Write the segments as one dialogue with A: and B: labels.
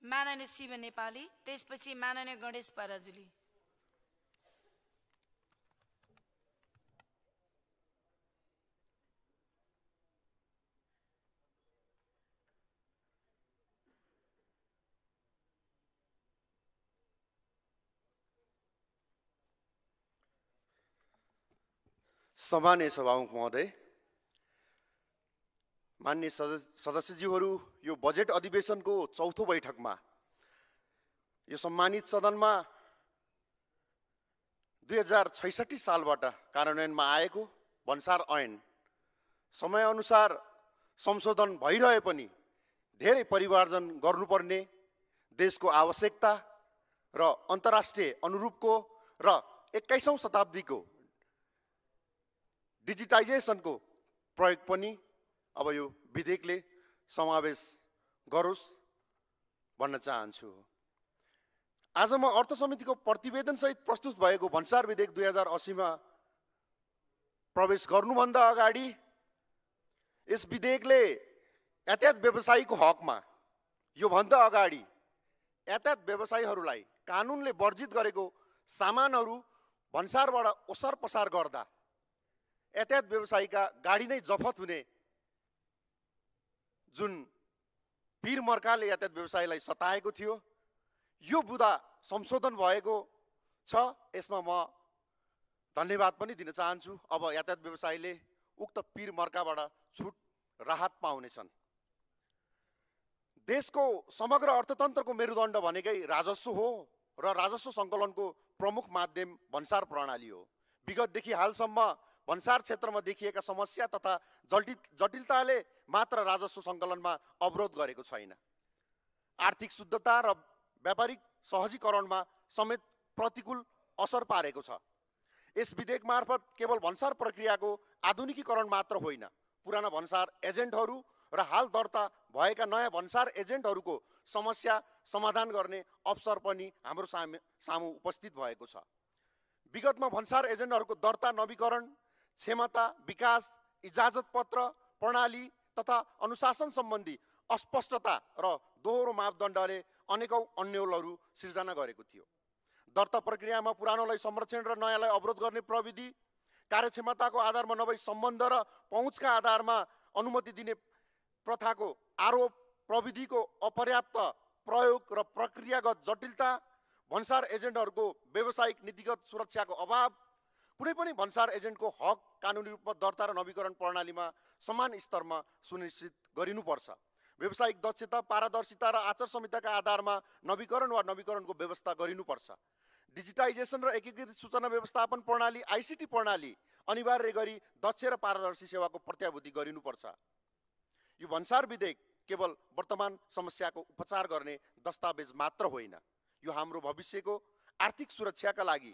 A: माननीय शिव नेपाली, त्यसपछि माननीय गणेश पराजुली।
B: सम्माननीय सभामुख महोदय, माननीय सदस्यज्यूहरू, यो बजेट अधिवेशनको चौथो बैठकमा यो सम्मानित सदनमा 2066 सालबाट कार्यान्वयनमा आएको भन्सार ऐन समयअनुसार संशोधन भइरहे पनि धेरै परिमार्जन गर्नुपर्ने, देशको आवश्यकता र अन्तर्राष्ट्रिय अनुरूपको र 21औं शताब्दीको डिजिटाइजेसनको प्रयोग पनि अब यो विधेयकले समावेश गरोस् भन्न चाहन्छु। आज म अर्थ समितिको प्रतिवेदन सहित प्रस्तुत भएको भन्सार विधेयक 2080 मा प्रवेश गर्नुभन्दा अगाडि यस विधेयकले यातायात व्यवसायीको हकमा यो भन्दा अगाडि यातायात व्यवसायीहरूलाई कानुनले वर्जित गरेको सामानहरू भन्सारबाट ओसार पसार गर्दा यातायात व्यवसायीका गाडी नै जफत हुने जुन पीर मर्काले यातायात व्यवसायीलाई सताएको थियो, यो बुदा संशोधन भएको छ। यसमा म धन्यवाद पनि दिन चाहन्छु। अब यातायात व्यवसायीले उक्त पीर मर्काबाट छुट राहत पाउनेछन्। देशको समग्र अर्थतन्त्रको मेरुदण्ड भनेकै राजस्व हो र राजस्व सङ्कलनको प्रमुख माध्यम भन्सार प्रणाली हो। विगतदेखि हालसम्म भन्सार क्षेत्रमा देखिएका समस्या तथा जटिलताले मात्र राजस्व सङ्कलनमा अवरोध गरेको छैन, आर्थिक शुद्धता र व्यापारिक सहजीकरणमा समेत प्रतिकूल असर पारेको छ। यस विधेयक मार्फत केवल भन्सार प्रक्रियाको आधुनिकीकरण मात्र होइन, पुराना भन्सार एजेन्टहरू र हाल दर्ता भएका नयाँ भन्सार एजेन्टहरूको समस्या समाधान गर्ने अवसर पनि हाम्रो सामु उपस्थित भएको छ। विगतमा भन्सार एजेन्टहरूको दर्ता, नवीकरण, क्षमता विकास, इजाजत पत्र प्रणाली तथा अनुशासन सम्बन्धी अस्पष्टता र दोहोरो मापदण्डले अनेकौं अन्यलहरू सिर्जना गरेको थियो। दर्ता प्रक्रियामा पुरानोलाई संरक्षण र नयाँलाई अवरोध गर्ने प्रविधि, कार्यक्षमताको आधारमा नभई सम्बन्ध र पहुँचका आधारमा अनुमति दिने प्रथाको आरोप, प्रविधिको अपर्याप्त प्रयोग र प्रक्रियागत जटिलता, भन्सार एजेन्टहरूको व्यावसायिक नीतिगत सुरक्षाको अभाव, कुनै पनि भन्सार एजेन्टको हक कानुनी रूपमा दर्ता र नवीकरण प्रणालीमा समान स्तरमा सुनिश्चित गरिनुपर्छ। व्यावसायिक दक्षता, पारदर्शिता र आचार संहिताका आधारमा नवीकरण वा नवीकरणको व्यवस्था गरिनुपर्छ। डिजिटाइजेसन र एकीकृत सूचना व्यवस्थापन प्रणाली आइसिटी प्रणाली अनिवार्य गरी दक्ष र पारदर्शी सेवाको प्रत्याभूति गरिनुपर्छ। यो भन्सार विधेयक केवल वर्तमान समस्याको उपचार गर्ने दस्तावेज मात्र होइन, यो हाम्रो भविष्यको आर्थिक सुरक्षाका लागि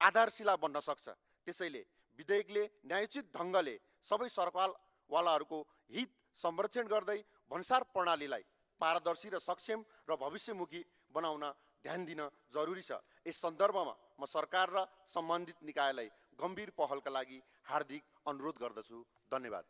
B: आधारशिला बन्न सक्छ। त्यसैले विधेयकले न्यायोचित ढङ्गले सबै सरकारवालाहरूको हित संरक्षण गर्दै भन्सार प्रणालीलाई पारदर्शी र सक्षम र भविष्यमुखी बनाउन ध्यान दिन जरुरी छ। यस सन्दर्भमा म सरकार र सम्बन्धित निकायलाई गम्भीर पहलका लागि हार्दिक अनुरोध गर्दछु। धन्यवाद।